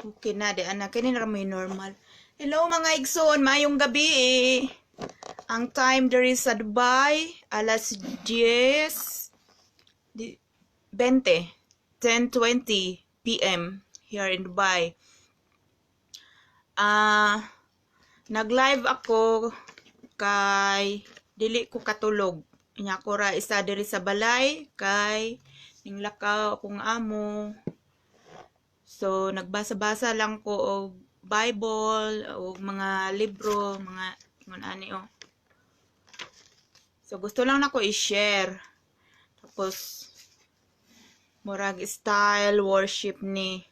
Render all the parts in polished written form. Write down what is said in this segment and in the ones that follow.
Okay na, di ana kini na may normal. Hello, mga igsoon, maayong gabi eh. Ang time diri sa Dubai, alas 10 di, 20, 10:20 p.m. here in Dubai. Nag-live ako kay dili ko katulog. Nya ko ra isa diri sa balay kay ninglakaw akong amo. So nagbasa-basa lang ko og Bible o mga libro, mga ingon ani oh. So gusto lang nako i-share. Tapos murag style worship ni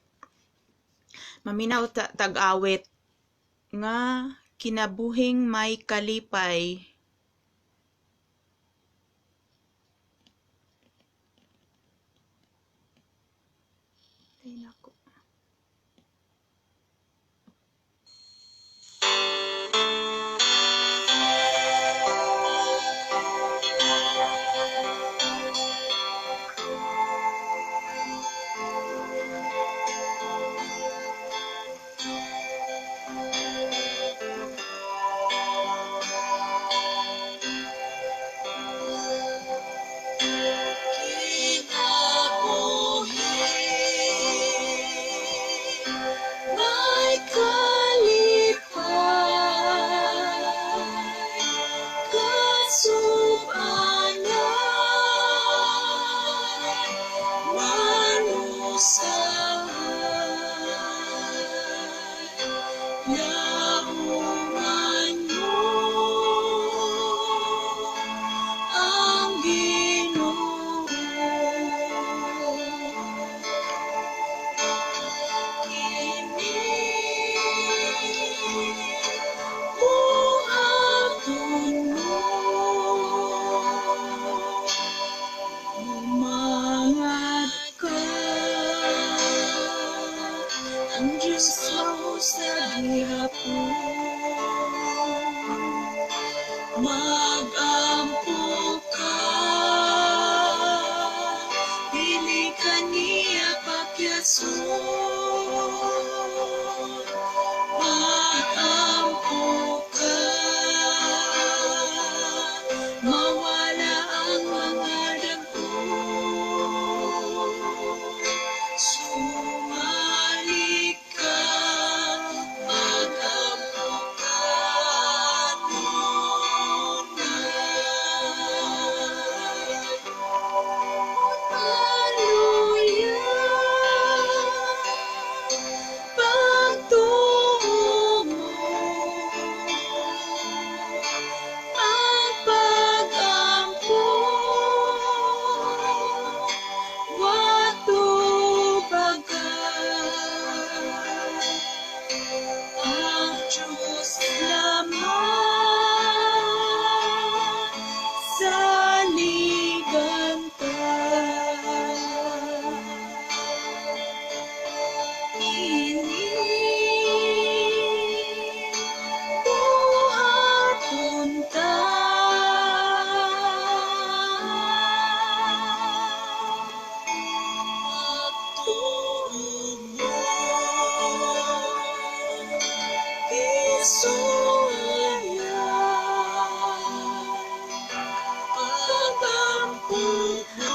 maminaw tag-awit nga kinabuhing may kalipay. Ay nako.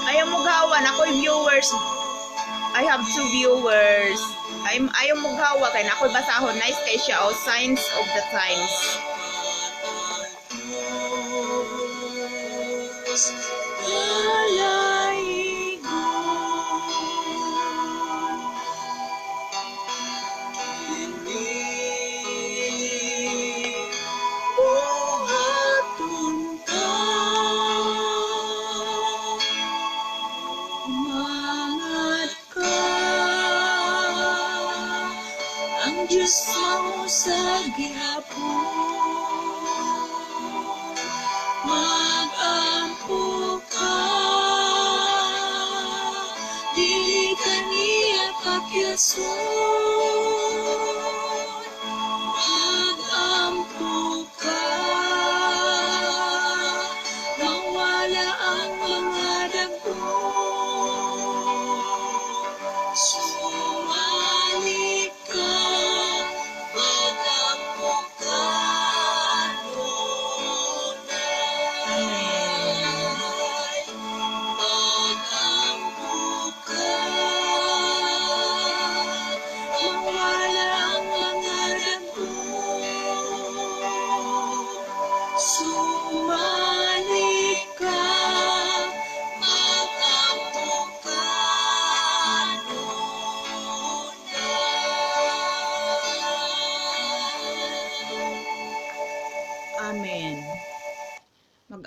Ayaw mo gawan, ako'y viewers. I have two viewers. Ayaw mo gawa kay na ako'y basahon. Nice kay siya oh, Signs of the Times. Mawala ang mga dagko. Sumalik ka.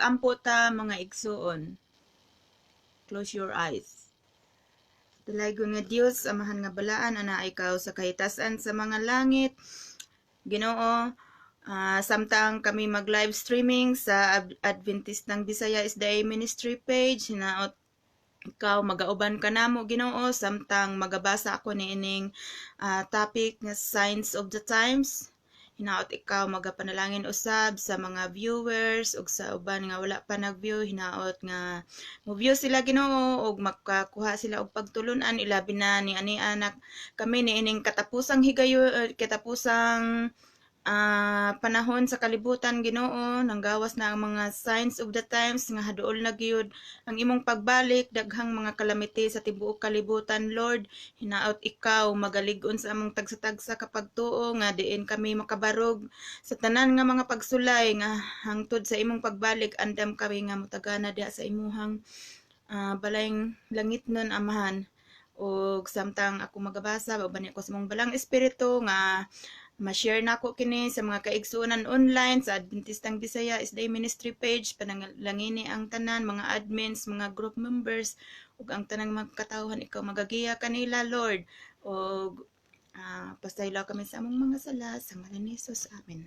Mag-ampo ta, mga igsuon. Close your eyes. Dalaygon nga Dios, Amahan nga balaan, ana ikaw sa kahitasan sa mga langit. Ginoo, samtang kami mag live streaming sa Adventist ng Bisaya SDA Ministry page, hinaot ikaw magauban ka namo, Ginoo, samtang magabasa ako niining topic nga Signs of the Times. Hinaot ikaw magapanalangin usab sa mga viewers ug sa uban nga wala pa nag-view. Hinaot nga mo-view sila, Ginoo, ug makakuha sila og pagtulunan, ilabi na ni ani anak kami niining katapusang higayon, katapusang panahon sa kalibutan, Ginoo. Nanggawas na ang mga signs of the times nga haduol na gyud ang imong pagbalik, daghang mga calamity sa tibuok kalibutan, Lord. Hinaot ikaw magalig-on sa among tagsa-tagsa ka pagtuo nga diin kami makabarog sa tanan nga mga pagsulay nga hangtod sa imong pagbalik andam kami nga motagana diha sa imuhang balayng langitnon, Amahan. Ug samtang ako magabasa, uban ako sa imong Balaang Espiritu nga ma-share nako kini sa mga kaigsuonan online sa Adventistang Bisaya SDA Ministry page. Panalangini ang tanan mga admins, mga group members ug ang tanang mga katawhan. Ikaw magagiya kanila, Lord, ug pasaylo kami sa among mga sala, sa ngalan ni Jesus. Amen.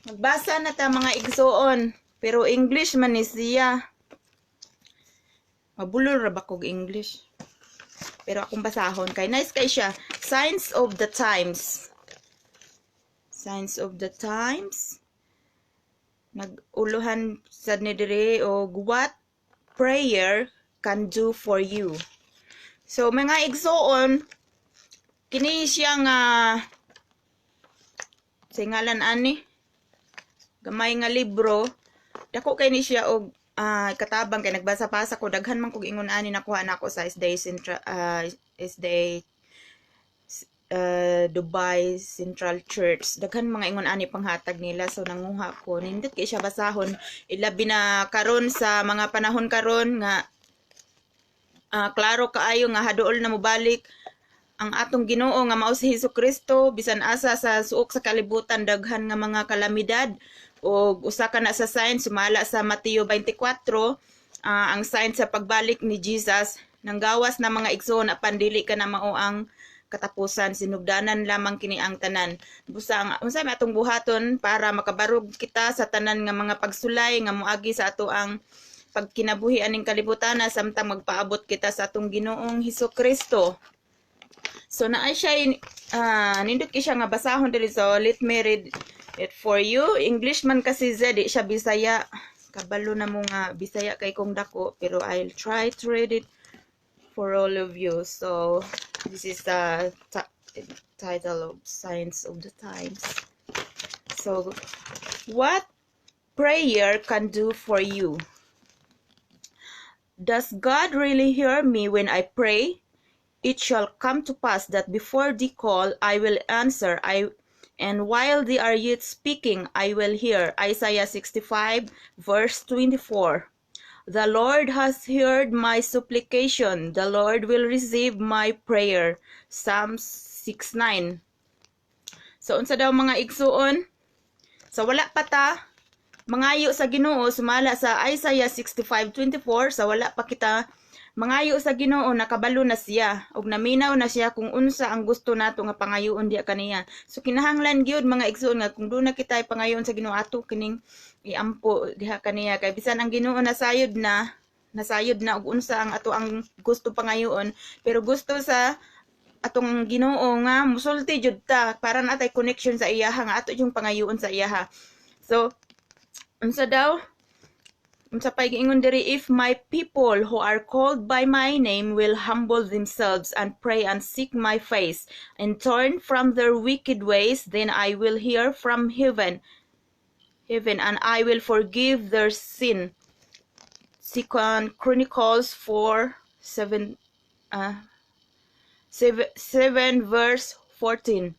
Magbasa na ta, mga igsuon, pero English man ni siya. Mabulol ra ba kog English? Pero akong basahon kay nice kay siya. Signs of the Times. Signs of the Times. Nag-uluhan sad ni diri og "What Prayer Can Do for You." So mga igsuon, kini siya nga sa ngalan ani gamay nga libro, dako kay ni siya og katabang kay nagbasa-basa ko, daghan man kog ingon ani nakuha nako sa SDA Central, SDA Dubai Central Church. Daghan mga ingon ani panghatag nila, so nanguha ko. Nindot kay siya basahon, ilabi na karon sa mga panahon karon nga klaro kaayo nga haduol na mobalik ang atong Ginoo nga mao si Hesus Kristo. Bisan asa sa suok sa kalibutan, daghan nga mga kalamidad, ug usa ka na sa sign sumala sa Mateo 24, ang sign sa pagbalik ni Jesus nanggawas na, mga igsoon, apan dili ka na mao ang katapusan, sinugdanan lamang kini ang tanan. Busa ang unsa may atong buhaton para makabarog kita sa tanan nga mga pagsulay nga moagi sa ato ang pagkinabuhi aning kalibutan samtang magpaabot kita sa atong Ginoong Hesus Kristo? So naa siya nindot kay siya nga basahon diri, so let me read it for you. English man kasi siya, di siya Bisaya. Kabalo na mo nga Bisaya kay kong dako, pero I'll try to read it for all of you. So this is the title of Signs of the Times. So, "What Prayer Can Do for You." Does God really hear me when I pray? It shall come to pass that before they call, I will answer. I and while they are yet speaking, I will hear. Isaiah 65 verse 24. The Lord has heard my supplication. The Lord will receive my prayer. Psalm 6:9. So unsa daw, mga igsuon? So wala pa ta mangayo sa Ginoo sumala sa Isaiah 65:24, sa wala pa kita mangayo sa Ginoo, nakabalo na siya ug naminaw na siya kung unsa ang gusto nato nga pangayoon diha kaniya. So kinahanglan gyud, mga igsuon, nga kung duna kita pangayoon sa Ginoo, ato kining iampo diha kaniya kay bisan ang Ginoo nasayod na og unsa ang ato ang gusto pangayoon, pero gusto sa atong Ginoo nga musulti jud ta para natay connection sa iyaha nga ato yung pangayoon sa iyaha. So unsa daw? Unsa pay giingon diri? "If my people who are called by my name will humble themselves and pray and seek my face and turn from their wicked ways, then I will hear from heaven and I will forgive their sin." Second Chronicles 4 7 7, 7 verse 14.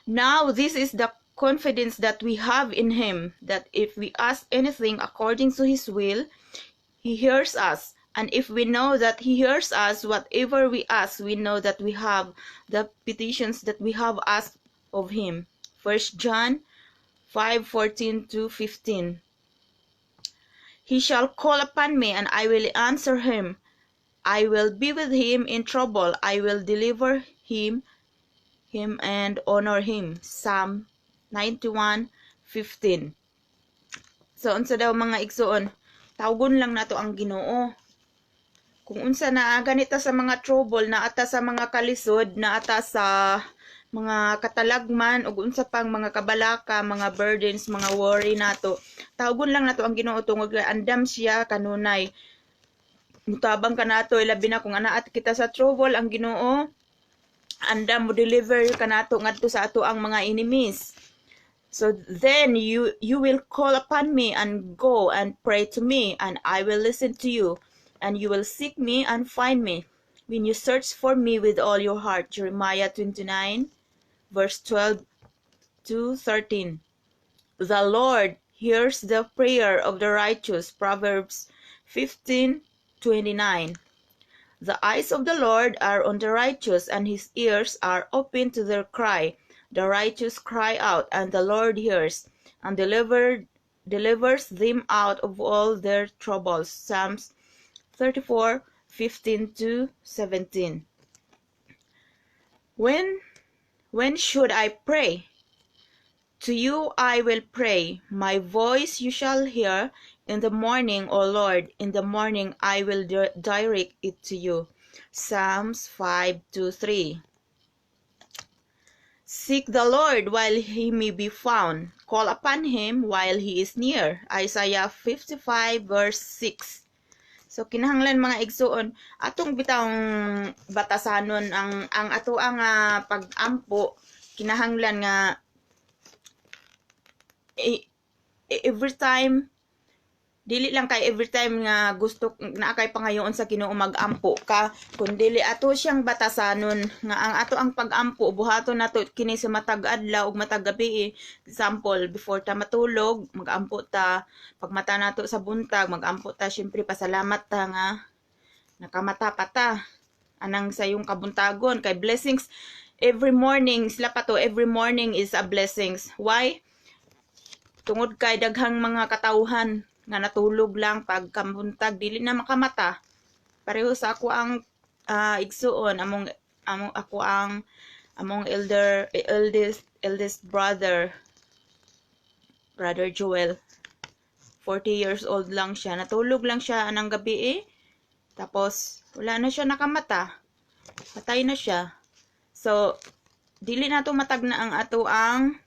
Now this is the confidence that we have in him, that if we ask anything according to his will, he hears us. And if we know that he hears us, whatever we ask, we know that we have the petitions that we have asked of him. First John 5:14 to 15. He shall call upon me, and I will answer him. I will be with him in trouble. I will deliver him and honor him. Psalm 91:15. So unsa daw, mga igsuon, tawgon lang nato ang Ginoo. Kung unsa na ganita sa mga trouble, naata sa mga kalisod, naata sa mga katalagman ug unsa pang mga kabalaka, mga burdens, mga worry nato. Tawgon lang nato ang Ginoo tungod kay andam siya kanunay. Mutabang kanato, ilabi na kung anaat kita sa trouble, ang Ginoo andam mo deliver kanato ngadto sa ato ang mga enemies. So then you will call upon me and go and pray to me, and I will listen to you, and you will seek me and find me when you search for me with all your heart. Jeremiah 29 verse 12 to 13. The Lord hears the prayer of the righteous. Proverbs 15:29. The eyes of the Lord are on the righteous, and his ears are open to their cry. The righteous cry out, and the Lord hears and delivers them out of all their troubles. Psalms 34:15 to 17. When should I pray? To you I will pray. My voice you shall hear in the morning, O Lord. In the morning I will direct it to you. Psalms 5 to 3. Seek the Lord while he may be found. Call upon him while he is near. Isaiah 55 verse 6. So kinahanglan, mga igsuon, atong bitawng batasanon ang ato ang pag-ampo, kinahanglan nga every time, dili lang kay every time nga gusto na kay pangayoon sa Ginoo mag-ampo ka, kundili ato siyang batasanon nga ang ato ang pag-ampo buhaton nato kini sa matag adlaw ug matag gabi. Example, before ta matulog, mag-ampo ta. Pagmata nato sa buntag, mag-ampo ta. Syempre pasalamat ta nga nakamata pa ta anang sayong kabuntagon kay blessings every morning sila pa to. Every morning is a blessings. Why? Tungod kay daghang mga katawhan nga natulog lang, pagkabuntag dili na makamata. Pareho sa ako ang igsuon, among ako ang among elder eldest eldest brother, Brother Joel. 40 years old lang siya, natulog lang siya anang gabi eh. Tapos wala na siya nakamata, patay na siya. So dili na to matagna ang ato ang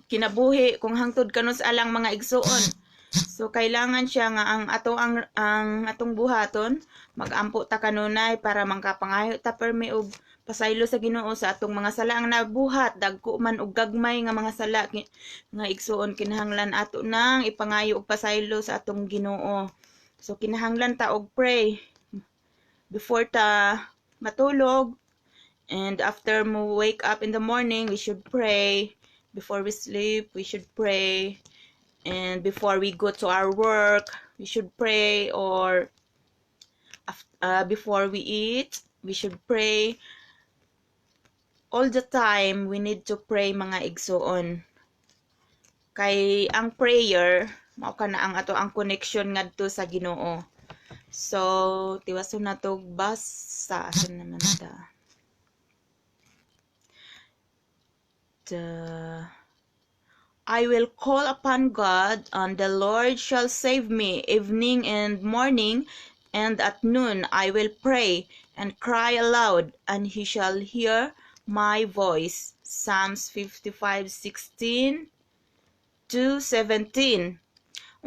kinabuhi kung hangtod kanus alang, mga igsuon. So kailangan siya nga ang ato ang atong buhaton, magampo ta kanunay para mangkapangayo ta permi og pasaylo sa Ginoo sa atong mga sala ang nabuhat, dagko man og gagmay nga mga sala nga igsuon, kinahanglan ato nang ipangayo og pasaylo sa atong Ginoo. So kinahanglan ta og pray before ta matulog, and after mo wake up in the morning we should pray. Before we sleep, we should pray, and before we go to our work we should pray, or before we eat we should pray. All the time we need to pray, mga igsuon, kay ang prayer mao kana ang ato ang connection ngadto sa Ginoo. So tiwason nato basa. Asan naman ta? The I will call upon God, and the Lord shall save me. Evening and morning and at noon I will pray and cry aloud, and he shall hear my voice. Psalms 55:16 to 17.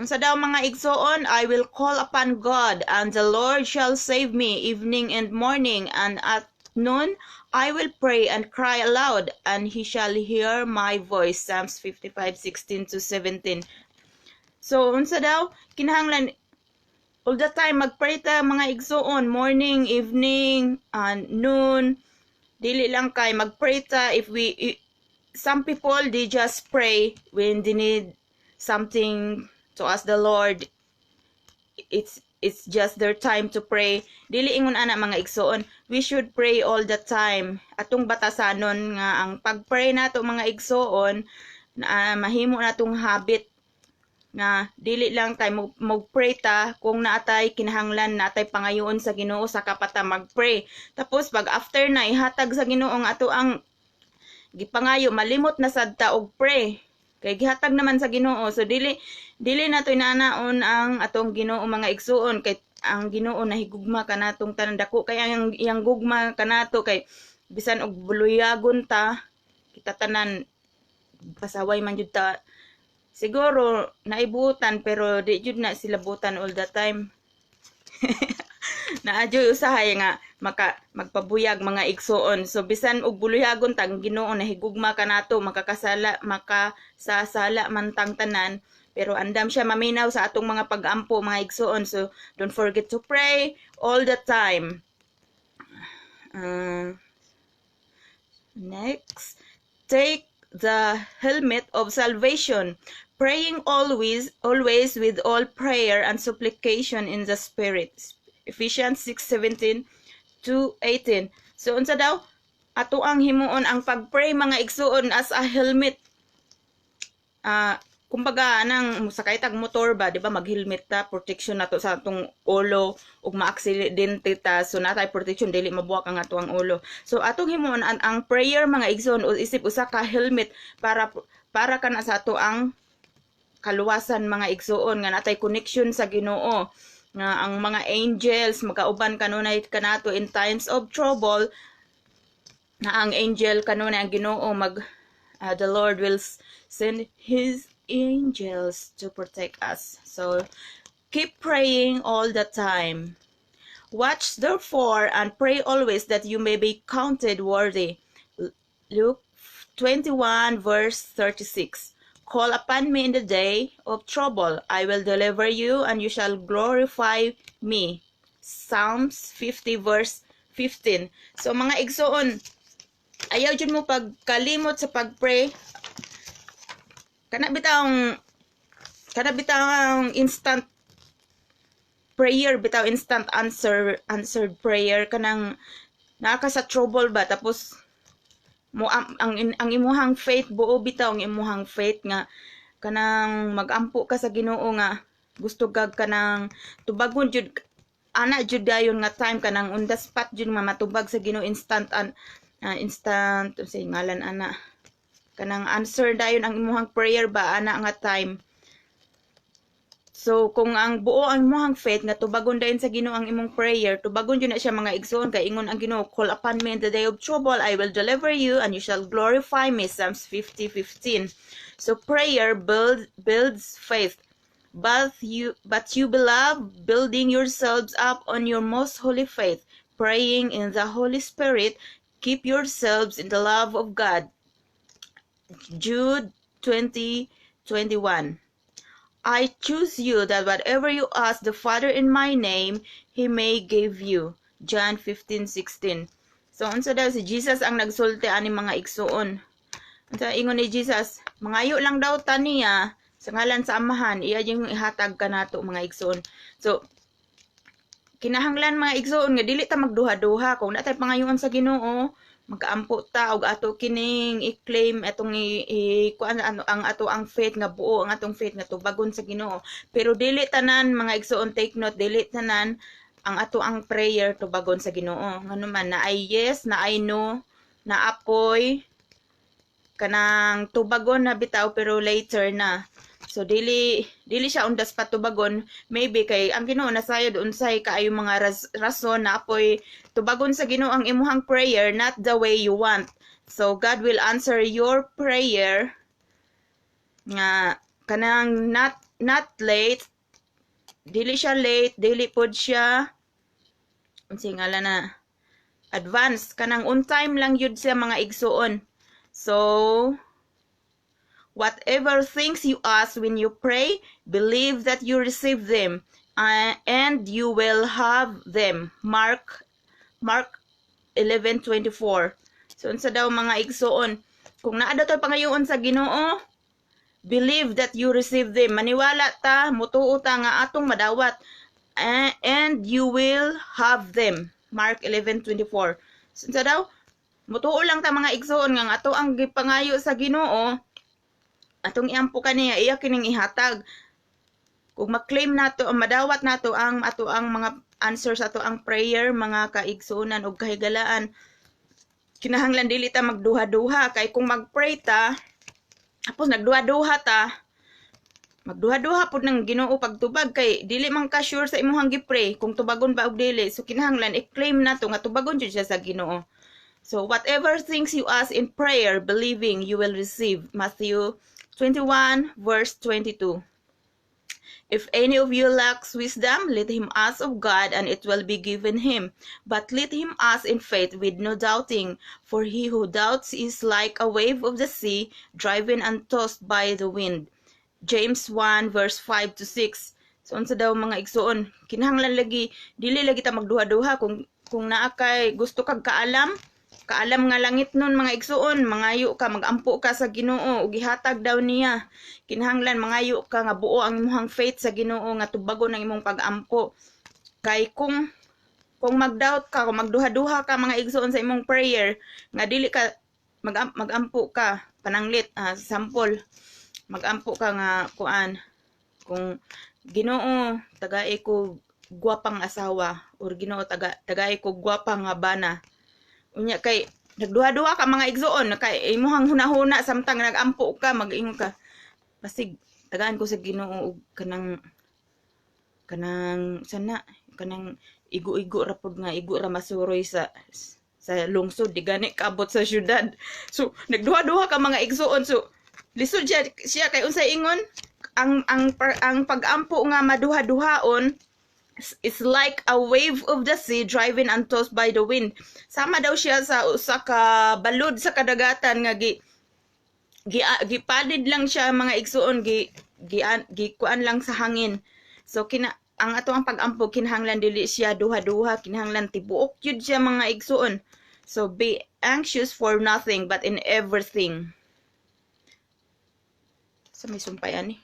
Unsa daw, mga igsoon? I will call upon God, and the Lord shall save me. Evening and morning and at noon I will pray and cry aloud, and he shall hear my voice. Psalms 55:16 to 17. So unsa daw, kinahanglan all the time magpray ta, mga igsoon, morning, evening, and noon. Dili lang kay magpray ta if we some people, they just pray when they need something to ask the Lord. It's just their time to pray. Dili ingon ana, mga igsoon. We should pray all the time. Atong batasanon nga ang pag-pray nato, mga igsoon, Na mahimo natong habit nga dili lang kay mo pray ta kung naatay kinahanglan, naatay pangayoon sa Ginoo, saka pa ta mag-pray. Tapos pag after na ihatag sa Ginoo ang ato ang gipangayo, malimot na sad ta og pray kay gihatag naman sa Ginoo. So dili nato inanaon ang atong Ginoo, mga igsuoon, kay ang Ginoo nahigugma kanatong tanan. Dako kay ang iyang gugma kanato kay bisan og buluyagon ta, kita tanan pasaway man jud ta. Siguro naibutan, pero di jud na sila butan all the time. Naa juy usahay nga maka magpabuyag, mga igsuon. So bisan og buluyagon tang Ginoo nahigugma kanato. Makakasala, makasasala man tang tanan, pero andam siya maminaw sa atong mga pagampo, mga igsuon. So don't forget to pray all the time. Next, take the helmet of salvation, praying always, always with all prayer and supplication in the Spirit. Ephesians 6:17 to 18. So unsa daw? Ato ang himuon ang pag-pray, mga igsuon, as a helmet. Kumbaga anang musakay tag motor ba, di ba mag-helmet ta, protection nato sa atong ulo ug maaksidente ta, so natay protection, dili mabuak ang ato ang ulo. So atong himuon ang prayer, mga igsoon, o isip usa ka helmet para kana sa ato ang kaluwasan, mga igsuon, nga natay connection sa Ginoo, nga ang mga angels magauban kanunay kanato in times of trouble, na ang angel kanunay ang Ginoo mag the Lord will send his angels to protect us. So keep praying all the time. Watch therefore and pray always that you may be counted worthy. Luke 21 verse 36. Call upon me in the day of trouble. I will deliver you and you shall glorify me. Psalms 50 verse 15. So mga igsoon, ayaw jud mo pagkalimot sa pagpray. Kana bitawng instant prayer bitaw, instant answered prayer, kanang naa ka sa trouble ba, tapos mo ang imuhang faith buo bitaw, ang imuhang faith nga kanang magampo ka sa Ginoo nga gusto kag kanang tubagon jud ana jud dayon nga time, kanang on the spot jud nga matubag sa Ginoo, instant unsay ngalan ana, kanang answer dayon ang imuhang prayer ba ana nga time. So kung ang buo ang imuhang faith nga tubagon dayon sa Ginoo ang imong prayer, tubagon jud na siya, mga igsoon, kay ingon ang Ginoo, "Call upon me in the day of trouble, I will deliver you and you shall glorify me." Psalms 50:15. So prayer builds faith. But you, beloved, building yourselves up on your most holy faith, praying in the Holy Spirit, keep yourselves in the love of God. Jude 20:21. I choose you that whatever you ask the Father in my name, he may give you. John 15:16. So unsa daw, si Jesus ang nagsulti ani, mga igsuon. Unsa ingon ni Jesus? Mangayo lang daw ta niya sa ngalan sa Amahan, iya yung ihatag kanato, mga igsuon. So kinahanglan, mga igsuon, nga dili ta magduha-duha kung naa tay pangayoon sa Ginoo, magaampo ta og ato kining i-claim, atong i kuan ano ang ato ang faith nga buo ang atong faith nga tubagon sa Ginoo. Pero dili tanan, mga igsuon, take note, dili tanan ang ato ang prayer tubagon sa Ginoo. Ngano man naay yes, naay no, naapoy kanang tubagon na bitaw pero later na. So dili siya on the spot tubagon, maybe kay ang Ginoo nasayod unsay kaayo mga rason na apoy tubagon sa Ginoo ang imuhang prayer, not the way you want. So God will answer your prayer nga kanang not late, dili siya late, dili pod siya unsay ngalan na, advance, kanang on time lang yun siya, mga igsuon. So whatever things you ask when you pray, believe that you receive them, and you will have them. Mark 11:24. So unsa daw, mga igsuon, kung naa daw to'y pangayoon sa Ginoo, believe that you receive them. Maniwala ta, mutuo ta nga atong madawat, and you will have them. Mark 11:24. So unsa daw? Mutuo lang ta, mga igsuon, nga ato ang gipangayo sa Ginoo. Atong iampo kaniya, iya kining ihatag. Kung ma-claim nato, madawat nato ang ato ang mga answers ato ang prayer, mga kaigsuonan ug kahigalaan, kinahanglan dili ta magduha-duha, kay kung mag-pray ta tapos nagduha-duha ta, magduha-duha pud ng Ginoo pagtubag, kay dili man ka sure sa imong gi-pray kung tubagon ba og dili. So kinahanglan i-claim nato nga tubagon jud siya sa Ginoo. So whatever things you ask in prayer, believing, you will receive. Matthew 21 verse 22. If any of you lacks wisdom, let him ask of God, and it will be given him. But let him ask in faith with no doubting, for he who doubts is like a wave of the sea, driven and tossed by the wind. James 1 verse 5 to 6. So unsa daw, mga igsuon, kinahanglan lagi dili lagi ta magduha-duha kung naa kay gusto kag kaalam, kaalam nga langit nun, mga igsuon, mangayo ka, magampo ka sa Ginoo ug ihatag daw niya. Kinahanglan mangayo ka nga buo ang imong faith sa Ginoo nga tubagon ang imong pag-ampo. Kay kung mag-doubt ka, kung magduha-duha ka, mga igsuon, sa imong prayer nga dili ka magampo ka pananglit, sample, magampo ka nga kuan, kung "Ginoo, tagai ko gwapang asawa" or "Ginoo, tagai ko gwapa nga bana." Unya kay nagduha-duha ka, mga igsuon, kay imuhang hunahuna samtang nagampo ka, mag-ingon ka, "Basig tagaan ko sa Ginoo og kanang sana kanang igo-igo ra pud nga igo ra masuroy sa lungsod, di gani kaabot sa syudad." So nagduha-duha ka, mga igsuon, so lisod siya kay unsay ingon ang pag-ampo nga maduha-duhaon is like a wave of the sea, driven and tossed by the wind. Sama daw siya sa usa ka balud sa kadagatan nga gi gi gipadid lang siya, mga igsuon, gi gi, gi kuan lang sa hangin. So kina ang ato ang pag-ampo, kinahanglan dili siya duha-duha, kinahanglan tibuok jud siya, mga igsuon. So be anxious for nothing, but in everything. Sa may sumpay ani.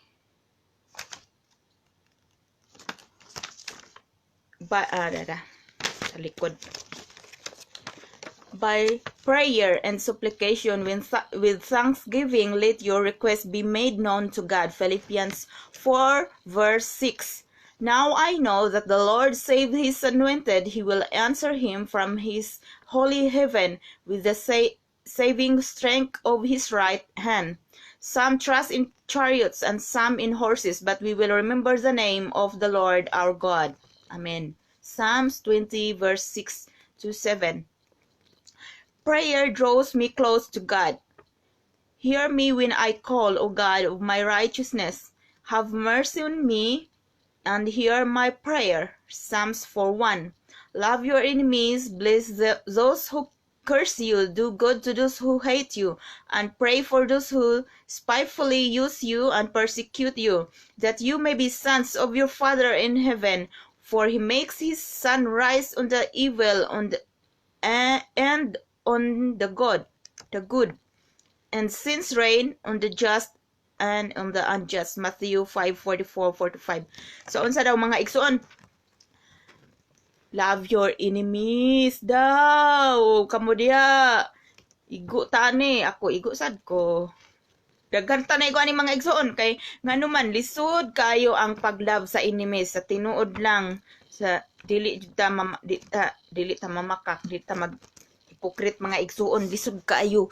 Ba, dada, sa likod. By prayer and supplication with thanksgiving, let your request be made known to God. Philippians 4 verse 6. Now I know that the Lord saved his anointed. He will answer him from his holy heaven with the saving strength of his right hand. Some trust in chariots and some in horses, but we will remember the name of the Lord our God. Amen. Psalms 20 verse 6 to 7. Prayer draws me close to God. Hear me when I call, O God of my righteousness. Have mercy on me and hear my prayer. Psalms 4:1. Love your enemies, bless those who curse you, do good to those who hate you, and pray for those who spitefully use you and persecute you, that you may be sons of your Father in heaven. For he makes his sun rise on the evil and on the good, and sends rain on the just and on the unjust. Matthew 5:44 45. So unsa daw, mga igsuon? Love your enemies daw. Kamo diha. Igo tani ako, igo sad ko. Daghan ta na igo ani, mga igsuon, kay ngano man lisod kayo ang pag-love sa enemies sa tinuod lang, sa dili jud ta mama, di ta dili ta mamakak, di ta mag hypocrite, mga igsuon. Lisod kaayo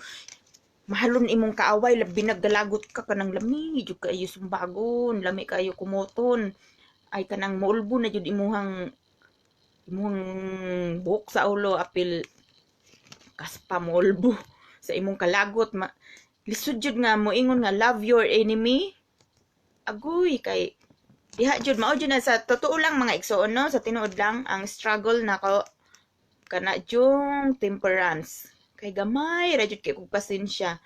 mahalon imong kaaway, labi naggalagot ka, kanang lami jud kaayo sumbagon, lami kaayo kumoton, ay kanang moulbo na jud imuhang buhok sa ulo, apil kaspa moulbo sa imong kalagot. Lisod jud nga moingon nga love your enemy. Agoy, kay diha jud mao jud na sa totoo lang, mga igsuon, no, sa tinuod lang, ang struggle nako kana jung temperance, kay gamay ra jud kay kog pasensya.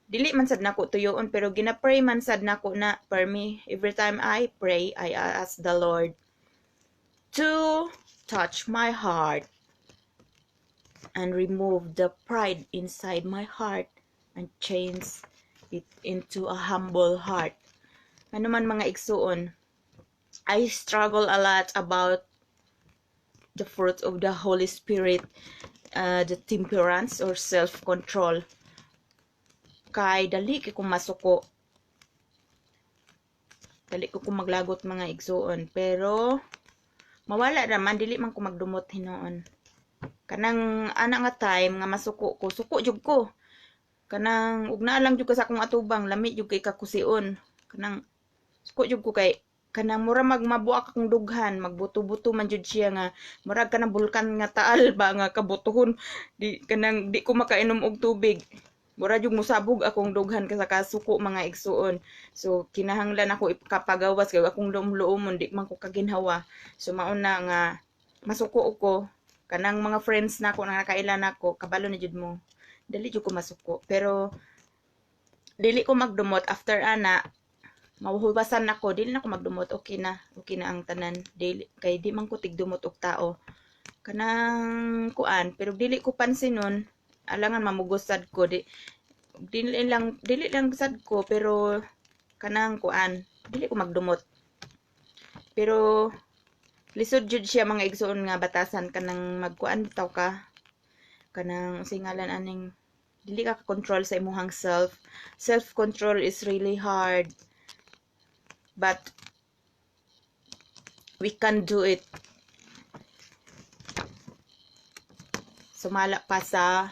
Dili man sad nako tuyoon, pero gina-pray man sad nako na. For me, every time I pray, I ask the Lord to touch my heart and remove the pride inside my heart and change it into a humble heart. Ano man, mga igsuon, I struggle a lot about the fruit of the Holy Spirit, the temperance or self-control. Kay dali kay kung masuko. Dali ko kung maglagot, mga igsuon, pero mawala raman, dili man ko magdumot hinuon. Kanang ana nga time nga masuko ko, suko jud ko. Kanang ug naa lang jud ka sa akong atubang, lami jud kay kakusion. Kanang suko jud ko kay kanang mura magmabuak akong dughan, magbuto-buto man jud siya nga murag kanang bulkan nga Taal ba nga kabutohon. Di kanang di ko makainom og tubig. Mura jud mosabog akong dughan ka sa kasuko, mga igsuon. So kinahanglan ako ipakapagawas kay akong luom-luomon, di man ko kaginhawa. So mao na nga masuko ko. Kanang mga friends nako na nakaila nako, kabalo na jud mo. Dali jud ko masuko, pero dili ko magdumot. After ana, mahubasan nako, dili na ko magdumot. Okay na, okay na ang tanan. Dili kay di man ko tigdumot og tao. Kanang kuan, pero dili ko pansinon, alangan mamugos sad ko. Di dili lang sad ko, pero kanang kuan, dili ko magdumot. Pero lisod jud siya, mga igsoon, nga batasan. Kanang magkuan bitaw ka, kanang singalan aning dili ka control sa imuhang self. Self control is really hard, but we can do it. Sumala pa sa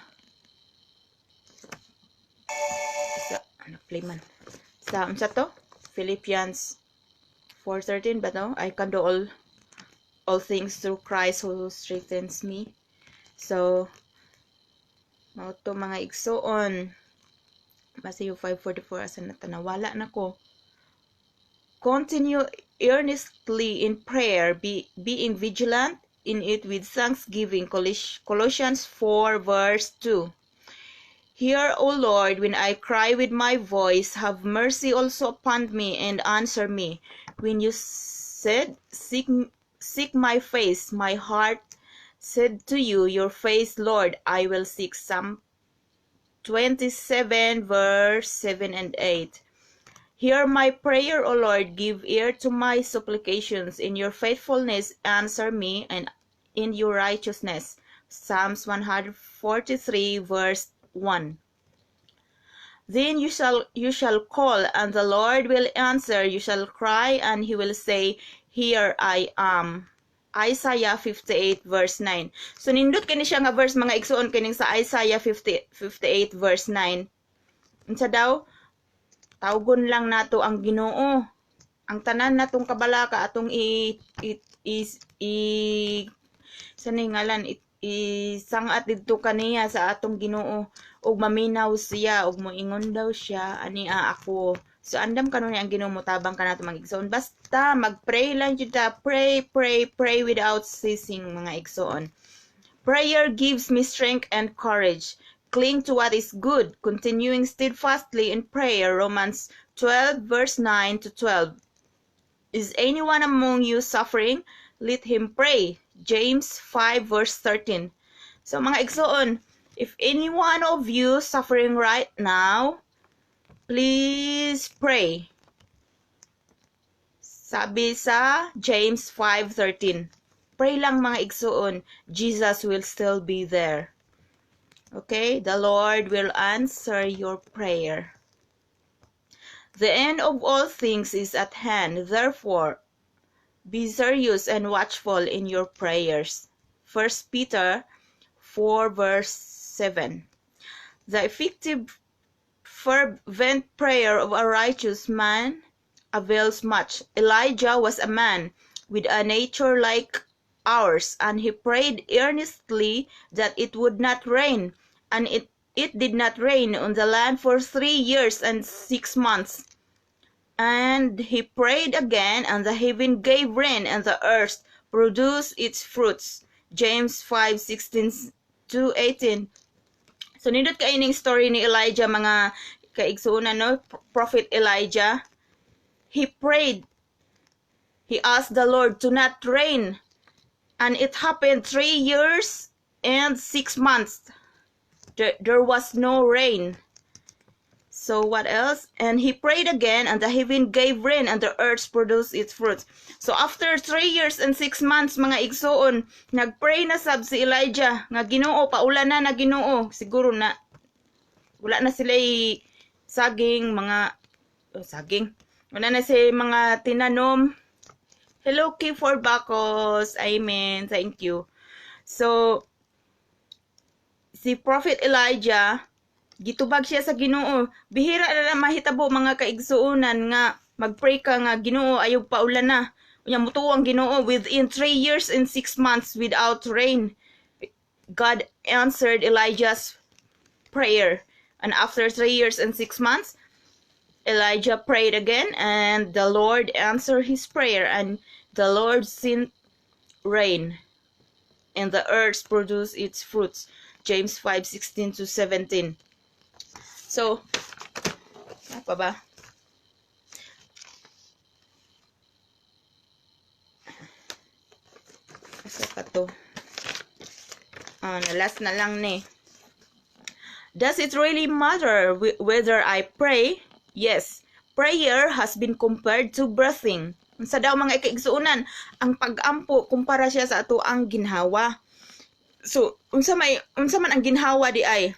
ano, play man sa unsa to, Philippians 4:13 ba no? I can do all things through Christ who strengthens me. So mao to, mga igsuon. Matthew 5:44. Asa na ta? Nawala na ko. Continue earnestly in prayer, being vigilant in it with thanksgiving. Colossians 4 verse 2. Hear, O Lord, when I cry with my voice, have mercy also upon me and answer me. When you said, "Seek, seek my face," my heart said to you, "Your face, Lord, I will seek." Psalm 27 verse 7 and 8. Hear my prayer, O Lord, give ear to my supplications. In your faithfulness answer me, and in your righteousness. Psalms 143 verse 1. Then you shall call, and the Lord will answer. You shall cry, and he will say, "Here I am." Isaiah 58 verse 9. So nindot kini siya nga verse, mga igsuon, kining sa Isaiah 50, 58 verse 9. Unsa daw? Tawgon lang nato ang Ginoo. Ang tanan natong kabalaka atong i sa ngalan isangat didto kaniya sa atong Ginoo ug maminaw siya ug moingon daw siya, "Ania ako." So andam kanunya ang Ginoo motabang kanato, mga igsoon, basta magpray lang jud ta. Pray, pray, pray without ceasing, mga igsoon. Prayer gives me strength and courage. Cling to what is good, continuing steadfastly in prayer. Romans 12 verse 9 to 12. Is anyone among you suffering? Let him pray. James 5 verse 13. So mga igsoon, if any one of you suffering right now, please pray. Sabi sa James 5:13. Pray lang, mga igsoon, Jesus will still be there. Okay? The Lord will answer your prayer. The end of all things is at hand. Therefore, be serious and watchful in your prayers. 1 Peter 4 verse 7. The effective fervent prayer of a righteous man avails much. Elijah was a man with a nature like ours, and he prayed earnestly that it would not rain, and it did not rain on the land for 3 years and 6 months. And he prayed again, and the heaven gave rain, and the earth produced its fruits. James 5:16 to 18. So nindot kay ning story ni Elijah, mga kaigsuonan, no? Prophet Elijah. He prayed. He asked the Lord to not rain. And it happened 3 years and 6 months. There was no rain. So what else? And he prayed again, and the heaven gave rain, and the earth produced its fruits. So after 3 years and 6 months, mga igsuon, nagpray na sab si Elijah nga, "Ginoo, paulan na na, Ginoo." Siguro na wala na sila saging, mga oh, saging. Wala na si mga tinanom. Hello, K4 Bacos. Amen. Thank you. So, si Prophet Elijah, gitubag siya sa Ginoo. Bihira na lang mahitabo, mga kaigsuonan, nga magpray ka nga, "Ginoo, ayaw paulan na." Unya mutuo ang Ginoo within 3 years and 6 months without rain. God answered Elijah's prayer. And after 3 years and 6 months, Elijah prayed again and the Lord answered his prayer and the Lord sent rain and the earth produced its fruits. James 5:16 to 17. So, apa ba? Asa pa to? Ah, na last na lang ni. Does it really matter whether I pray? Yes. Prayer has been compared to breathing. Unsa daw, mga kaigsuonan, ang pag-ampo kumpara siya sa ato ang ginhawa. So, unsa man ang ginhawa di ay?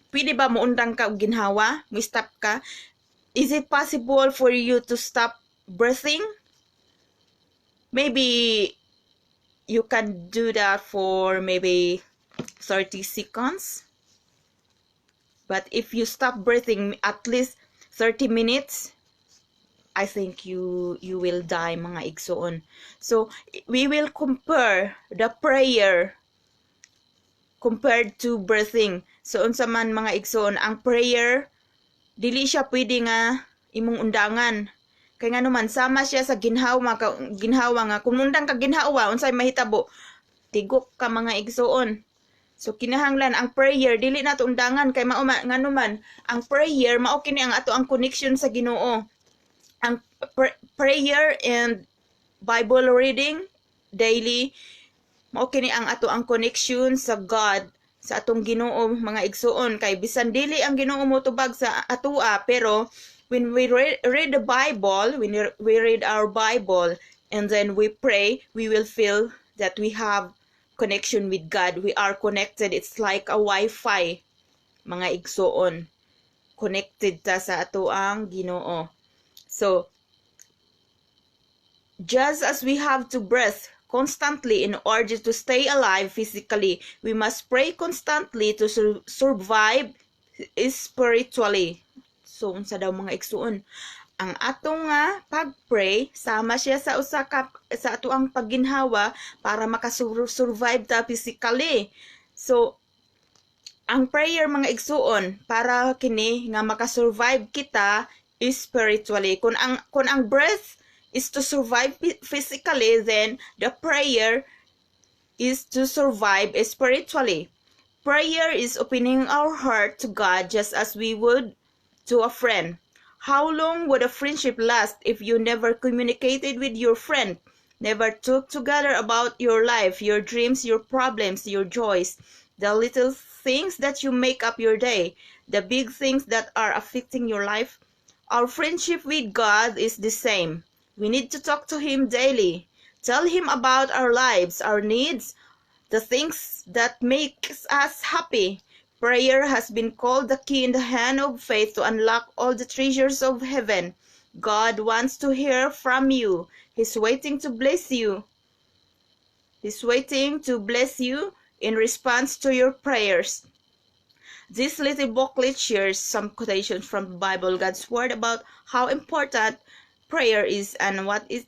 Pwede ba muundang ka og ginhawa? Mo-stop ka? Is it possible for you to stop breathing? Maybe you can do that for maybe 30 seconds. But if you stop breathing at least 30 minutes, I think you will die, mga igsoon. So we will compare the prayer compared to breathing. So unsa man, mga igsoon, ang prayer, dili siya pwede nga imong undangan. Kay ngano man, sama siya sa ginhawa ka, ginhawa nga kung undang ka ginhawa, unsay mahitabo? Tigok ka, mga igsoon. So kinahanglan ang prayer dili nato undangan kay mao ngano man, ang prayer mao kini ang ato ang connection sa Ginoo. Ang prayer and Bible reading daily, mao kini ang ato ang connection sa God, sa atong Ginoo, mga igsuon, kay bisan dili ang Ginoo motubag sa atoa, pero when we read the Bible, when we read our Bible and then we pray, we will feel that we have connection with God. We are connected. It's like a Wi-Fi, mga igsuon. Connected ta sa ato ang Ginoo. So, just as we have to breathe constantly in order to stay alive physically, we must pray constantly to survive spiritually. So, unsa daw, mga igsuon? Ang atong nga pag-pray sama siya sa usa ka sa ato ang pagginhawa para makasurvive ta physically. So, ang prayer, mga igsuon, para kini nga makasurvive kita spiritually. Kung ang breath is to survive physically, then the prayer is to survive spiritually. Prayer is opening our heart to God just as we would to a friend. How long would a friendship last if you never communicated with your friend? Never talked together about your life, your dreams, your problems, your joys, the little things that you make up your day, the big things that are affecting your life? Our friendship with God is the same. We need to talk to Him daily. Tell Him about our lives, our needs, the things that makes us happy. Prayer has been called the key in the hand of faith to unlock all the treasures of heaven. God wants to hear from you. He's waiting to bless you. He's waiting to bless you in response to your prayers. This little booklet shares some quotations from the Bible, God's Word, about how important prayer is and what it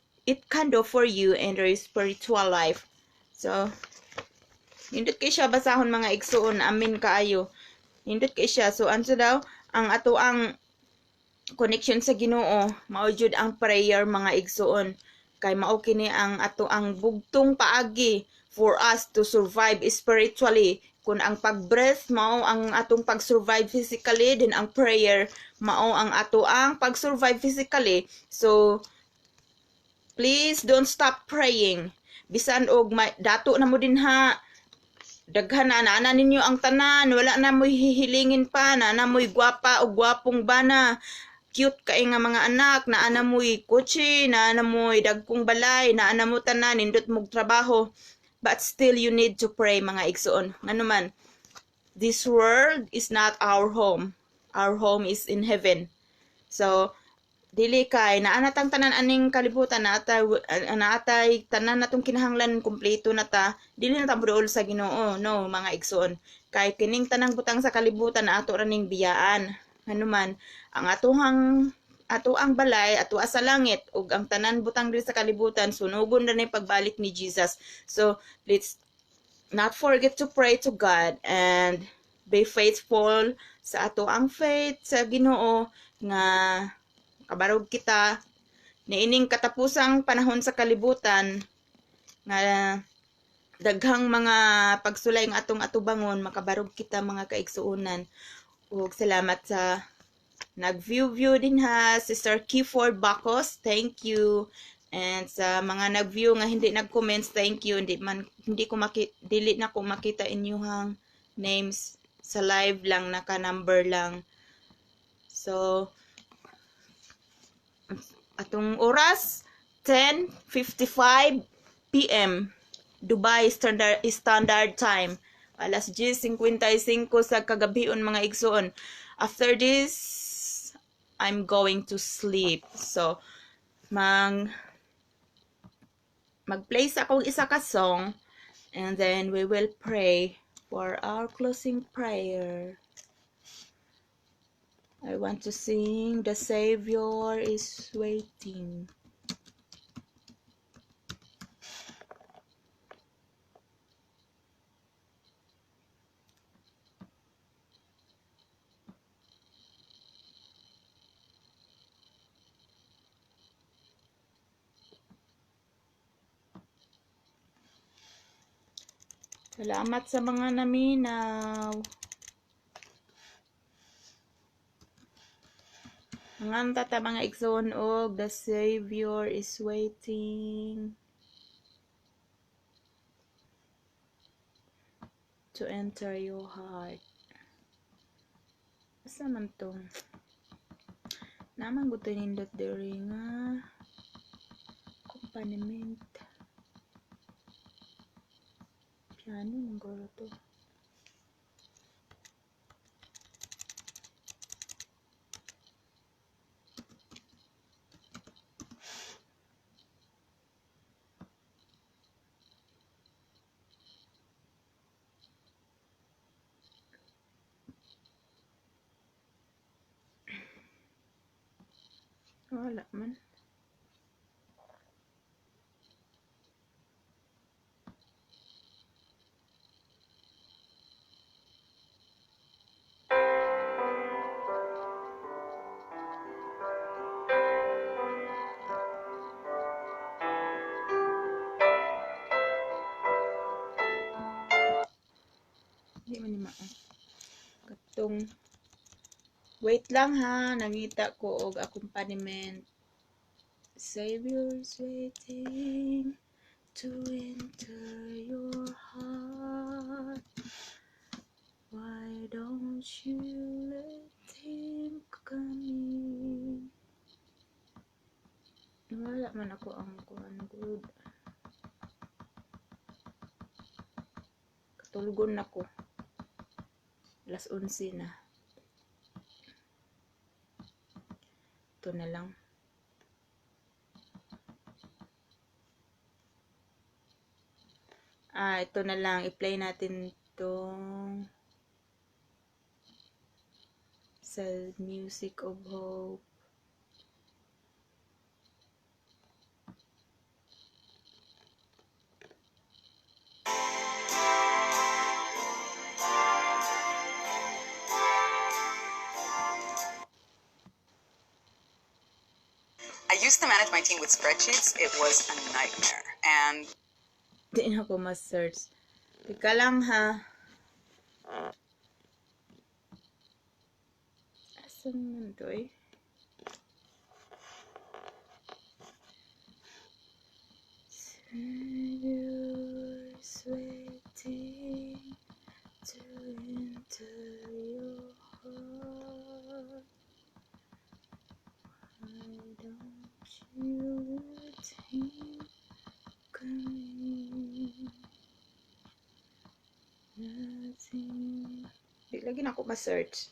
can do for you in your spiritual life. So, nindot kay siya basahon, mga igsuon, amin kaayo. Nindot kay siya. So, ano daw, ang ato ang connection sa Ginoo, mao jud ang prayer, mga igsuon. Kay mao kini ang ato ang bugtong paagi for us to survive spiritually. Kung ang pag-breath mao ang atong pag-survive physically, then ang prayer mao ang ato ang pag-survive physically. So, please don't stop praying. Bisan og may, dato na mo dinha, daghan na, naa na ninyo ang tanan, wala na mo'y hihilingin pa, naa na mo'y gwapa o gwapong bana, cute kay nga mga anak, naa na mo'y kotse, naa na mo'y dagkong balay, naa na mo tanan, nindot mog trabaho. But still you need to pray, mga igsuon. Ngano man, this world is not our home. Our home is in heaven. So, Dili kay naa na tang tanan aning kalibutan, naatay tanan natong kinahanglan, kumpleto na ta, dili na ta moduol sa Ginoo, no, mga igsoon. Kay kining tanang butang sa kalibutan ato ra ning biyaan. Hanuman ang atoang balay atoa sa langit, ug ang tanan butang diri sa kalibutan sunugon ra ni pagbalik ni Jesus. So let's not forget to pray to God and be faithful sa ato ang faith sa Ginoo nga kabarog kita niining katapusang panahon sa kalibutan nga daghang mga pagsulay nga atong atubangon, makabarog kita, mga kaigsuonan. Ug salamat sa nag-view-view din ha, Sister Keyford Bacos, thank you. And sa mga nag-view nga hindi nag-comments, thank you. Hindi man hindi ko maki dili na ko makita inyuhang names sa live lang, naka-number lang. So atong oras 10:55 PM Dubai Standard Time. Alas 10:55 sa kagabion, mga igsoon. After this, I'm going to sleep. So mang mag-play sa akong isa ka song and then we will pray for our closing prayer. I want to sing "The Savior is Waiting." Salamat sa mga naminaw. Manganta ta, mga igsoon, og "The Savior is Waiting" to enter your heart. Asa man to? Naman gusto nindot diri nga accompaniment. Piano man guro to. Wala man. Hindi man ni mao. Katong, wait lang ha, nangita ko og accompaniment. Savior's waiting to enter your heart. Why don't you let him come in? Wala man ako ang kuan good. Katulgon nako. Alas 11 na. Ito na lang. Ah, ito na lang. I-play natin itong sa Music of Hope. I used to manage my team with spreadsheets. It was a nightmare. And Di na ako ma-search. Teka lang ha. Asan man to eh? Savior's waiting to enter your heart. Why don't you let him come in? Nothing. Di lagi na ako ma-search.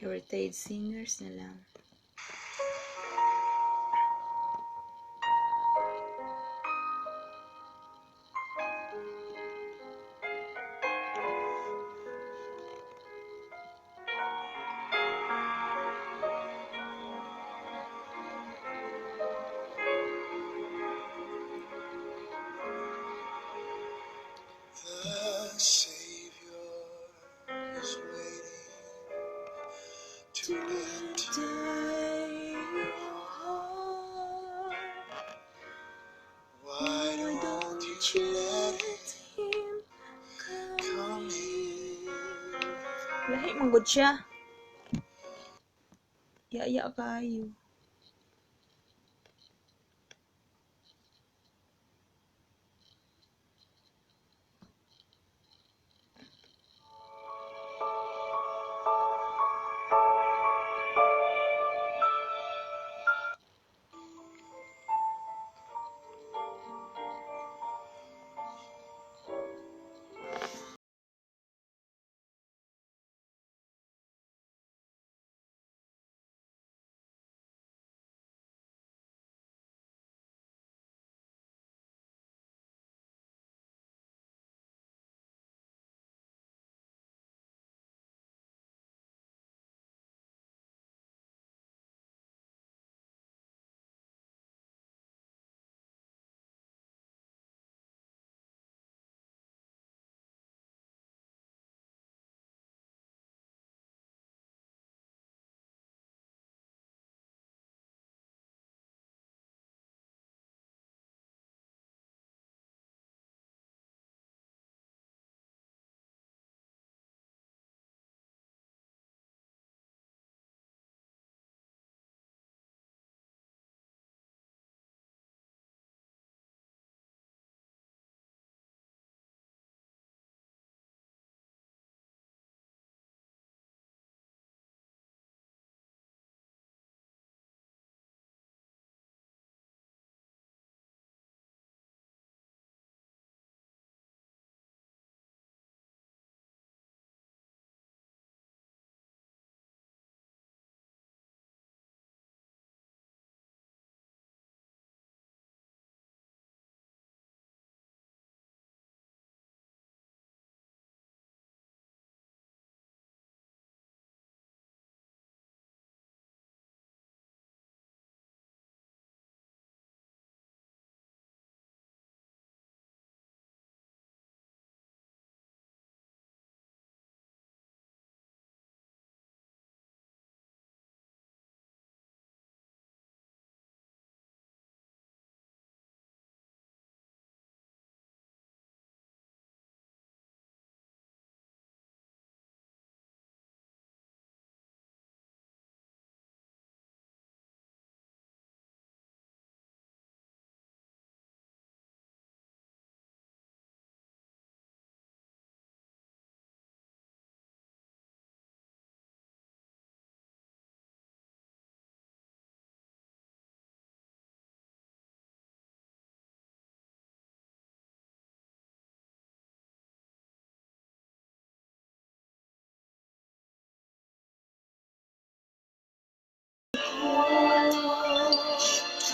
Heritage singers na lang. The Savior is waiting to enter your heart. Why Why don't don't you you let let him him come come in? in? Lahi man gud siya. Yaya kayo.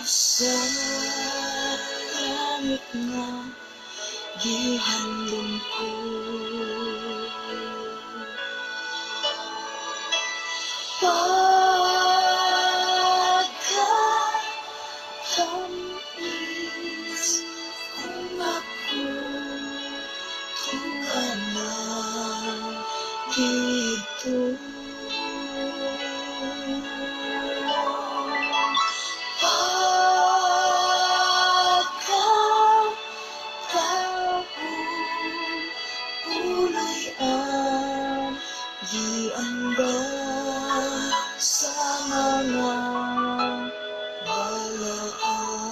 Sa langit nga gihandom ko, pagkatamis kung ako ka na dito. Pagkatao, tuloy ang giandam sa mga balaan.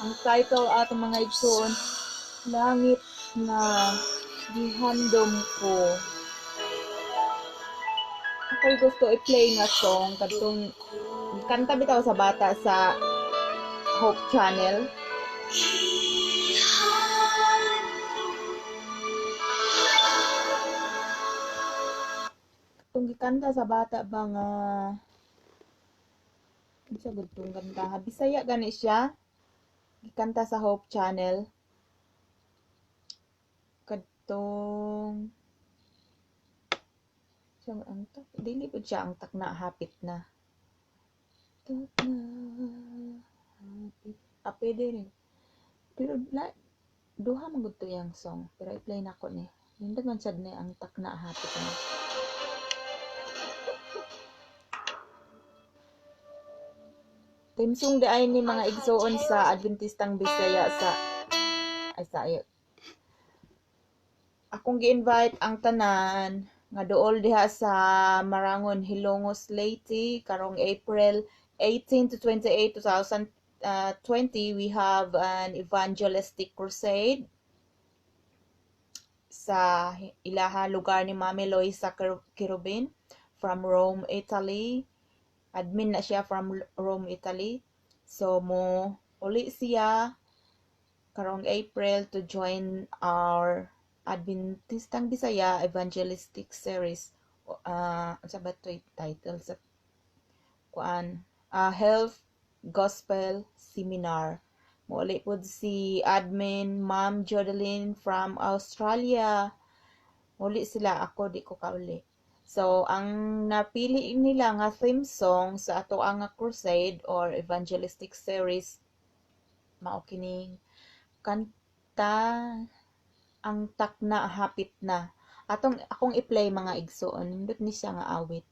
Ang title ato mga igsoon, Langit nga gihandom ko. Ako'y gusto i-play nga song kadtong kanta bitaw sa bata sa Hope Channel. kanta sa bata ba nga unsa gud tong kanta? Bisaya gani siya. Gikanta sa Hope Channel. Kadtong siya ang tak dili pud siya ang Takna Hapit Na. Takna hapit. Ah, pwede rin. Pero la, duha man gud to iyang song, pero i-play nako ni. Nindot man sad ni ang Takna Hapit Na. Theme song di ay ni, mga igsoon, sa Adventistang Bisaya sa ay sa ay akong gi-invite ang tanan nga duol diha sa Marangon, Hilongos, Leyte karong April 18 to 28, 2020. We have an evangelistic crusade sa ilaha lugar ni Mami Loisa Kirubin from Rome, Italy. Admin na siya from Rome, Italy. So mo uli siya karong April to join our Adventistang Bisaya Evangelistic Series. Unsa ba to title sa kuan? Health Gospel Seminar. Mouli pod si admin Ma'am Jodeline from Australia. Uli sila, ako di ko kauli. So ang napili nila nga theme song sa ato ang nga crusade or evangelistic series mao kining kanta, Ang Takna Hapit Na. Atong akong i-play, mga igsoon, nindot ni siya nga awit.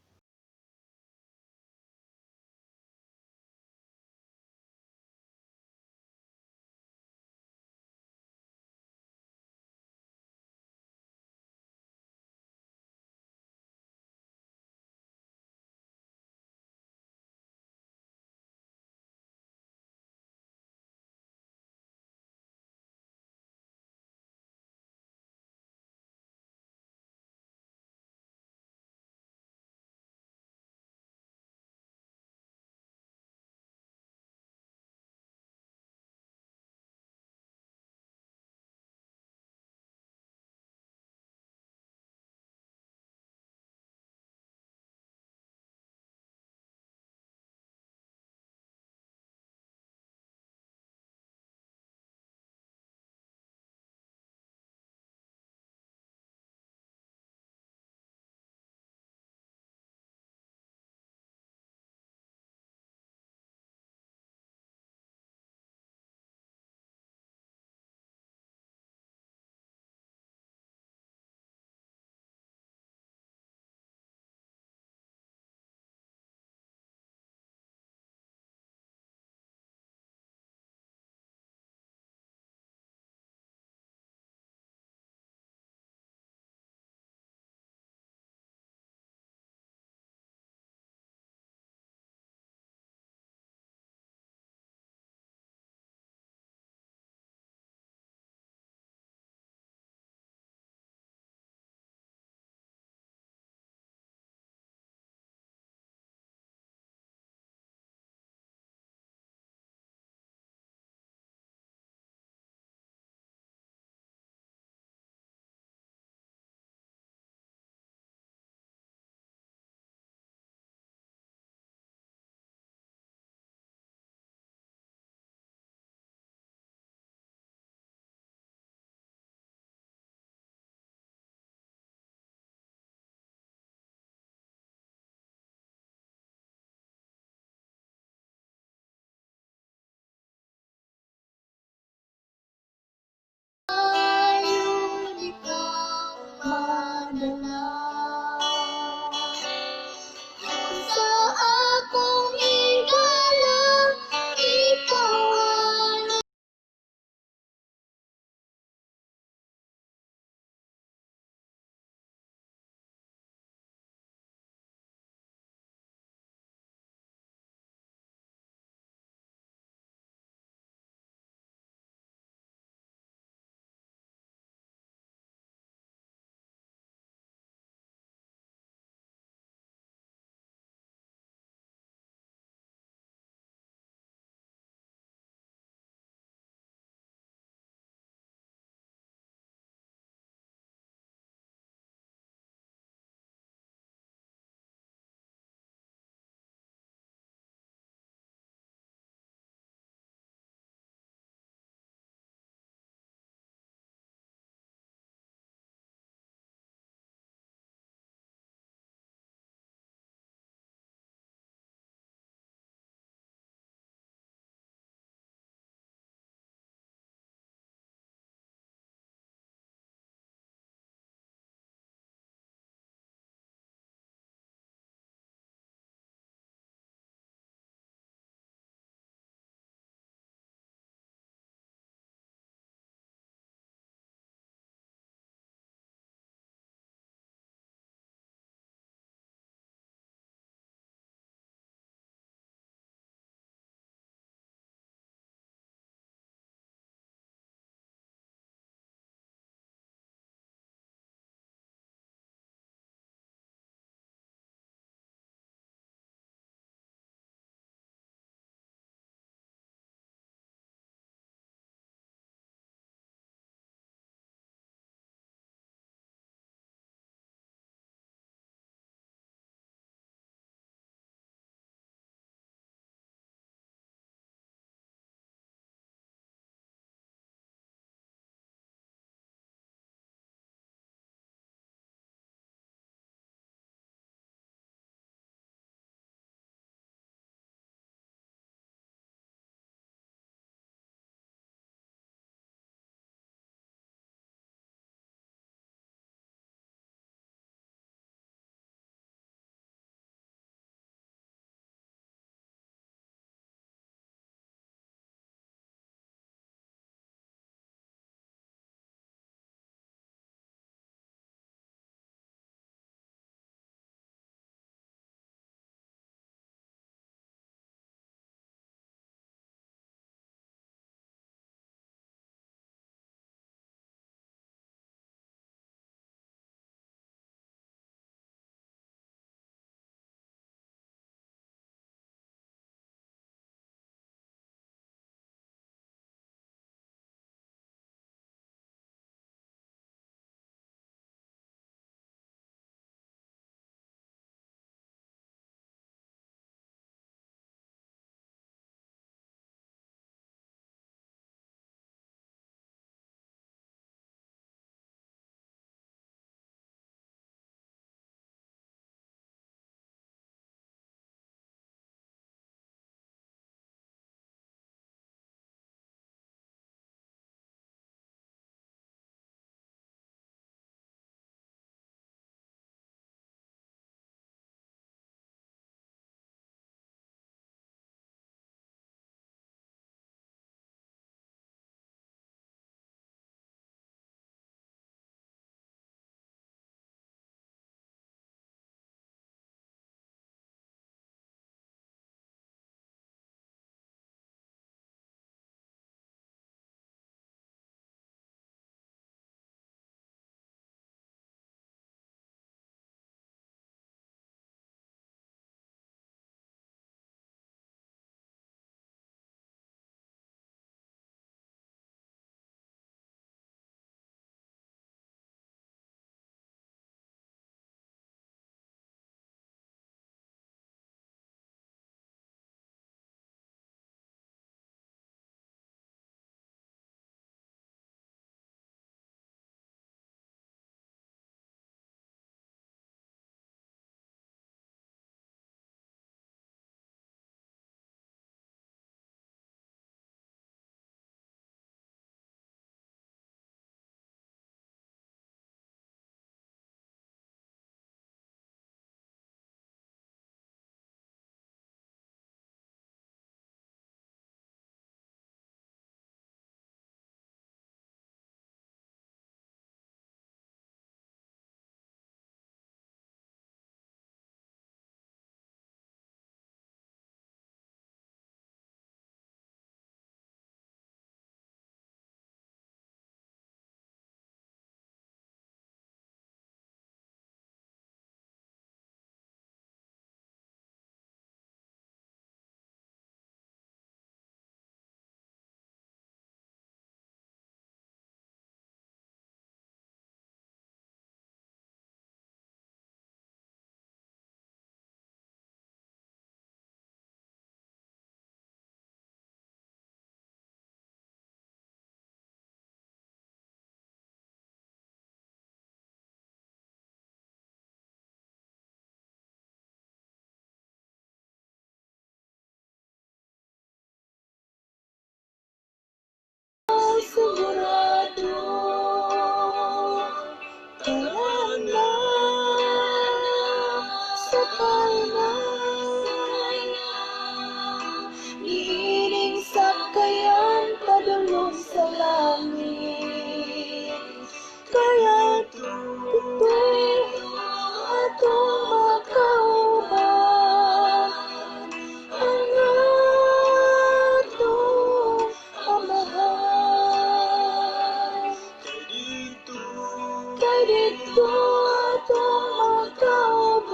Didto atong makauban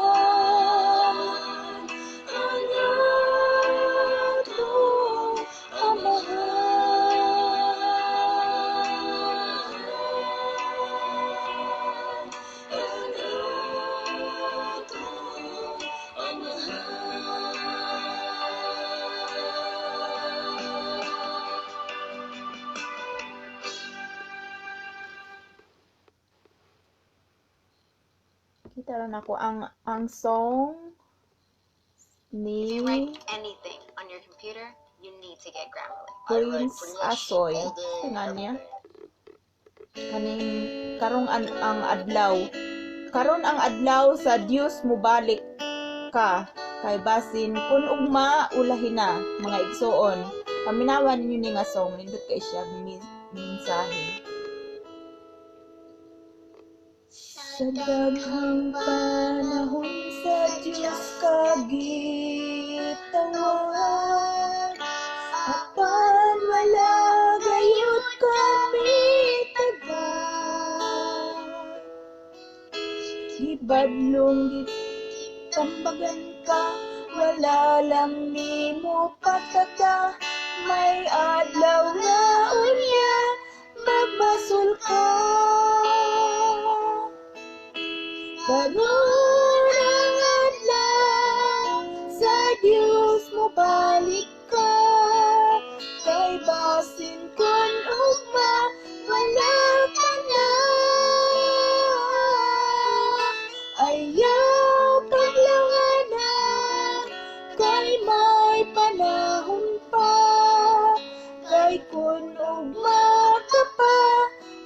ang atong Amahan. Ang atong Amahan. Kita ra nako ang song If ni you write anything on your computer, you need to get Grammarly. I write Prince pretty much Asoy. all day, Nga every niya. day. Kaning karong ang adlaw. Karon ang adlaw sa Dios mobalik ka kay basin kun ugma ulahi na, mga igsuon. Paminawan ninyo ni nga song, nindot kay siya mensahe. Sa daghang panahon sa Dios ka gitawag, apan wala gayud kami tagak. Gibadlong gitambagan ka, wala lang nimo pataka. May adlaw nga unya magbasol ka. Karon ang adlaw sa Dios mobalik ka, kay basin kun ugma wala ka na. Ayaw paglangana kay may panahon pa, kay kun ugma ka pa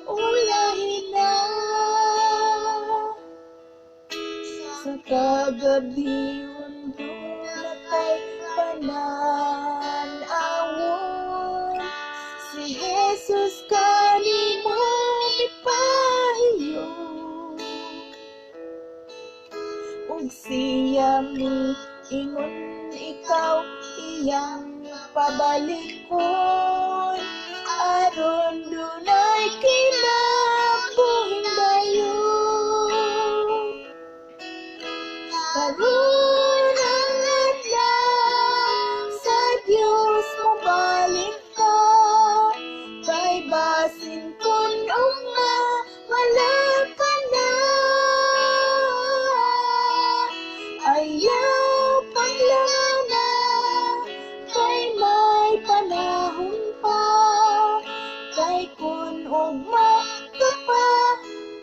ulahi na. Sa kagabion duna kay panan-awon, si Jesus kanimo mipahiyo. Ug siya miingon ikaw iyang pabalikon, aron dunay kinabuhing dayon. Karon ang adlaw sa Dios mobalik ka, kay basin kun ugma wala ka na. Ayaw paglangana kay may panahon pa, kay kun ugma ka pa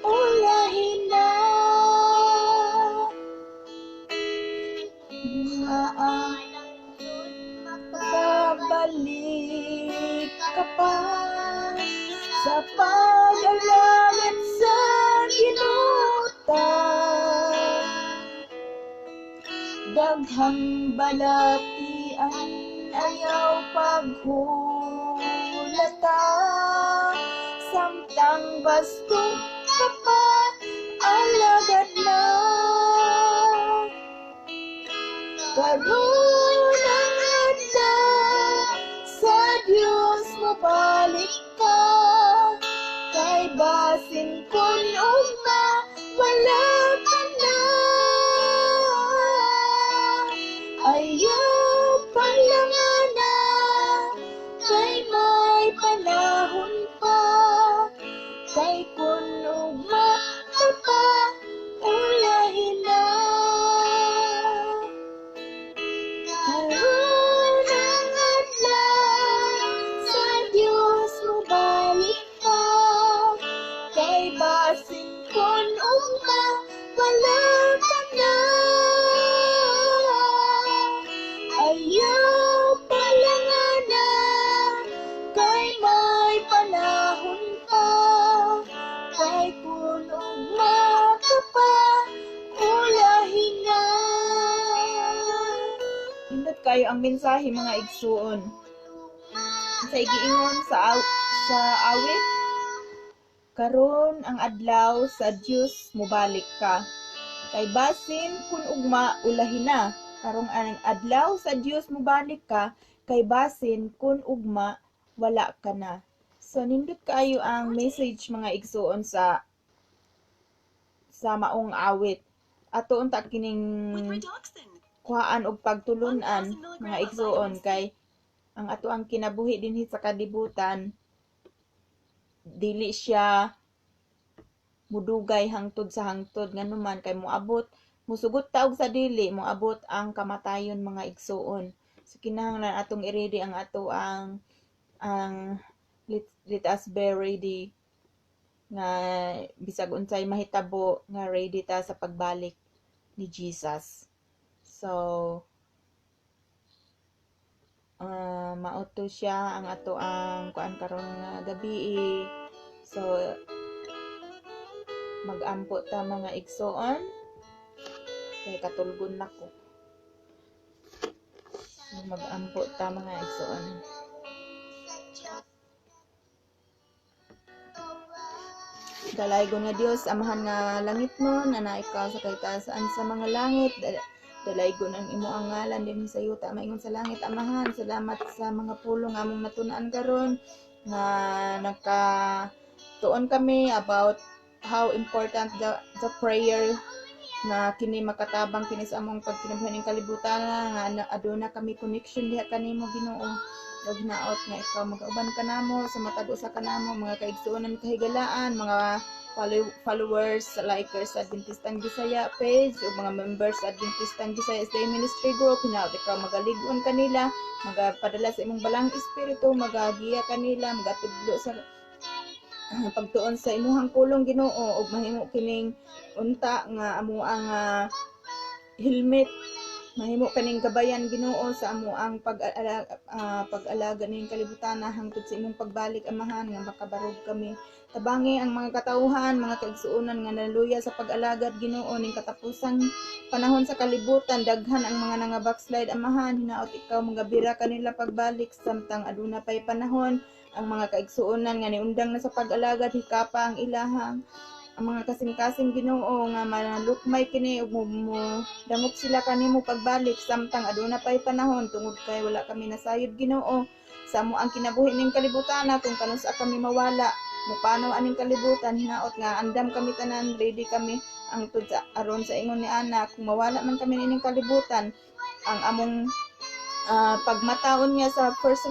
ulahi na. Nga makabalik ka pa sa pag-alagad sa Ginoo. Daghang balatian ayaw paghulata, samtang basto ka pa alagad na. Karon ang adlaw sa Dios mobalik ka, kay basin kun ugma wala ka na. Ayaw paglangana kay may panahon pa, kay kun ugma ka pa ulahi na. Karon ang adlaw sa Dios mobalik ka, kay basin kun ugma wala ka na. Ayaw palangana kay may panahon pa, kay kun ugma ka pa ulahi na. Nindot kayo ang mensahe, mga igsuon. Sa igiingon sa awit, karon ang adlaw sa Dios mobalik ka, kay basin kun ugma ulahi na. Karong ang adlaw sa Dios mobalik ka, kay basin kun ugma wala ka na. So nindot kaayo ang message, mga igsuon, sa Sa maong awit. Ato unta kining kuhaan og pagtulunan, mga igsuon, kay ang ato ang kinabuhi dinhi sa kalibutan dili siya mudugay hangtod sa hangtod, nganuman kay moabot, musugot ta og sa dili, moabot ang kamatayon, mga igsuon. So kinahanglan atong i-ready ang ato ang let us be ready nga bisag unsay mahitabo nga ready ta sa pagbalik ni Jesus. So mao to siya ang ato ang kuan karon nga gabi. So magampo ta, mga igsoon, kay katulgon na ko. So, magampo ta, mga igsoon. Dalaygon nga Dios, Amahan nga langitnon, na ikaw sa kahitaasaan sa mga langit. Dalaygon ang imo ang ngalan dinhi sa yuta maingon sa langit. Amahan, salamat sa mga pulong among natun-an karon nga nagkatuon kami about how important the prayer, nga kini makatabang kini sa among pagkinabuhi ning kalibutan, nga aduna kami connection diha kanimo, Ginoo. Ug hinaot nga ikaw magauban kanamo sa matag usa kanamo, mga kaigsuonan, kahigalaan, mga followers, likers sa Adventistang Bisaya page ug mga members sa Adventistang Bisaya SDA Ministry Group. Hinaot ikaw magalig-on kanila, magapadala sa imong Balaang Espiritu, magagiya kanila, magatudlo sa pagtuon sa imuhang pulong, Ginoo, ug mahimo kining unta nga amo ang helmet, mahimo kaning gabayan, Ginoo, sa amo ang pag-alaga ning kalibutan hangtod sa imong pagbalik, Amahan, nga makabarog kami. Tabangi ang mga katawhan, mga kaigsuonan nga naluya sa pag-alagad, Ginoo, ning katapusang panahon sa kalibutan. Daghan ang mga nanga backslide, Amahan. Hinaot ikaw magabira kanila pagbalik samtang aduna pay panahon. Ang mga kaigsuonan nga niundang na sa pag-alagad, hikapa ang ilahang ang mga kasing-kasing, Ginoo, nga malukmay kini ug mo dangop sila kanimo pagbalik samtang aduna pay panahon, tungod kay wala kami nasayod, Ginoo, sa amo ang kinabuhi ning kalibutan kung kanusa kami mawala, mupanaw aning kalibutan. Hinaot nga andam kami tanan, ready kami ang tud sa aron sa ingon ni ana, kung mawala man kami nining kalibutan, ang among pagmataon niya sa first sa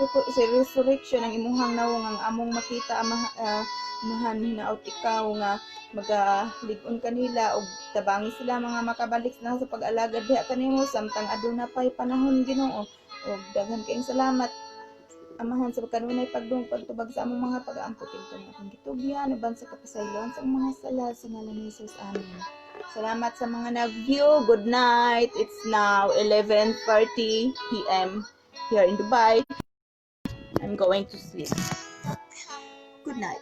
resurrection, ang imuhang nawong ang among makita, Ama. Amahan, hinaot ikaw nga magalig-on kanila ug tabangi sila mga makabalik na sa pag-alagad diha kanimo samtang aduna pay panahon, Ginoo. Ug daghan kaayong salamat, Amahan, sa kanunay pagdungog pagtubag sa among mga pag-aampo. Kini akong gitugyan uban sa kapasayloan sa among mga sala, sa ngalan ni Jesus. Amen. Salamat sa mga nag-view. Good night. It's now 11:30 p.m. here in Dubai. I'm going to sleep. Good night.